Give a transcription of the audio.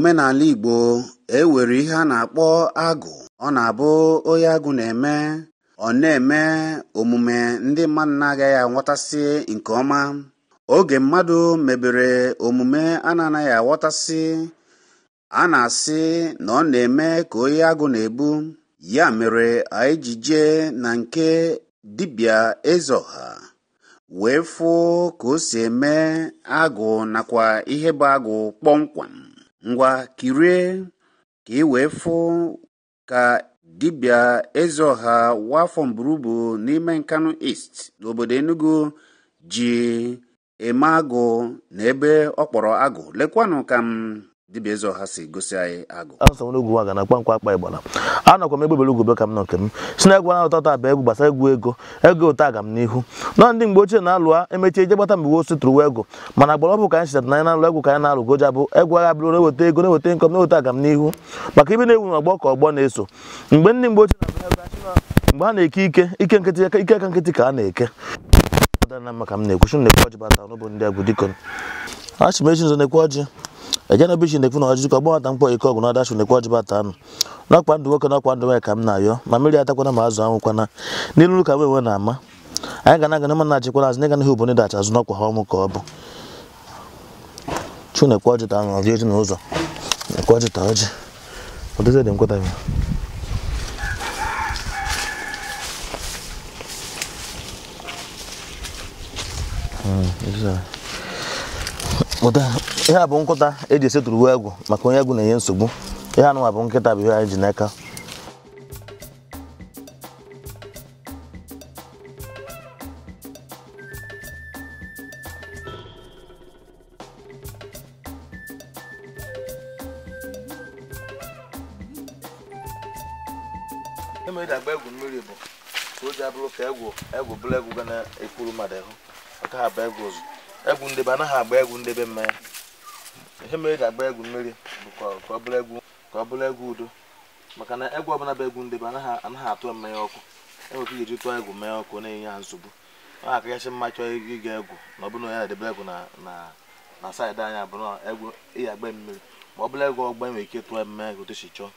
N'omenala Igbo, e nwere ihe a na-akpọ agụ. Ọ na-abụ onye agụ na-eme, ọ na-eme omume ndị mmadụ na-agaghị aghọtasị nke ọma. Oge mmadụ mebere omume a na-anaghị aghọtasị, a na-asị na ọ na-eme ka onye agụ na-ebu. Ya mere anyị ji jee na nke dibịa Ezeọha wee fụ ka o si eme agụ nakwa ihe bụ agụ kpọmkwem. Ngwa kirie ka ị wee fụ ka dibịa Ezeọha Nwafọ Mburubu n'ime Nkanu East n'obodo Enugu ji eme agụ na ebe ọ kpọrọ agụ. Lekwanụ ka m dibịa Ezeọha si gosi anyị agụ. Asọ n'ugwu aga na kpankwa akpa ịgbala. Anọkwa m egbebere ugwu be ka m nọ nke m. Si na egwu na-atọ taa bụ egwu gbasara egwu ego. Ego ụtọ aga m n'ihu. Nọ ndị mgbe ochie na-alụ emechi eje gbata mgbe osi tụrụ ego. Mana agbara ọ bụ ka anyị sitara na anyị na-alụ egwu ka anyị na-alụ goja bụ egwu agha bụrụ na-eweta ego na-eweta nkọm na-eweta aga m n'ihu. Maka ibe na-ewu n'ọgbọ ka ọgbọ na-eso. Mgbe ndị mgbe ochie na-alụ egwu mgbe ha na-eke ike ike nkịtị ike aka nkịtị ka a na-eke. Na maka m na-ekwu na-ekwu ọjị bata n'ụbụ ndị egwu dikon. Achị m echi nzo na-ekwu ọjị. Ejena bishi na-ekwu na ọjị ka ọgbọ nwata mkpọ ike ọgụ na adashu na-ekwu ọjị bata anụ. N'ọkwa ndụ nwoke n'ọkwa ndụ nwaanyị ka m na-ayọ ma mmiri atakwana ma azụ anwụkwana n'ilu ka wee na ama. Anyị ga na-aga na na-achịkwana azụ n'ịga n'ihu obodo dacha azụ n'ọkwa ha ọmụ ka ọ bụ. Chu na-ekwu ọjị taa ọjị eji n'ụzọ. Na-ekwu ọjị taa ọjị. Ọdịzi dị nkweta ya. Ihe a bụ nkụta eji esetụrụ uwe egwu maka onye egwu na-enye nsogbu. Ihe anụnwa bụ nkịta bụ ihe anyị ji n'aka. Eme eji agba egwu mmiri bụ ka o ji abụrụ ka egwu egwu bụrụ egwu ga na-ekwuru mmadụ ịhụ maka ha bụ egwu ozu. Egwu ndebe anaghị agba egwu ndebe mmanya. Ihe mere eji agba egwu mmiri bụ ka ọ bụrụ egwu udo. Maka na egwu ọbụla bụ egwu ndebe anaghị atụ mmanya ọkụ. Enwere ike iji tụọ egwu mmanya ọkụ na-enye ha nsogbu. Ọ na-akachasị mma chọọ ịga egwu na ọ bụrụ na ya na-edebe egwu na saịdị anya bụ na egwu ịya agba mmiri ma ọ bụrụ egwu ọgba enwere ike tụọ mmanya ka otu si chọọ.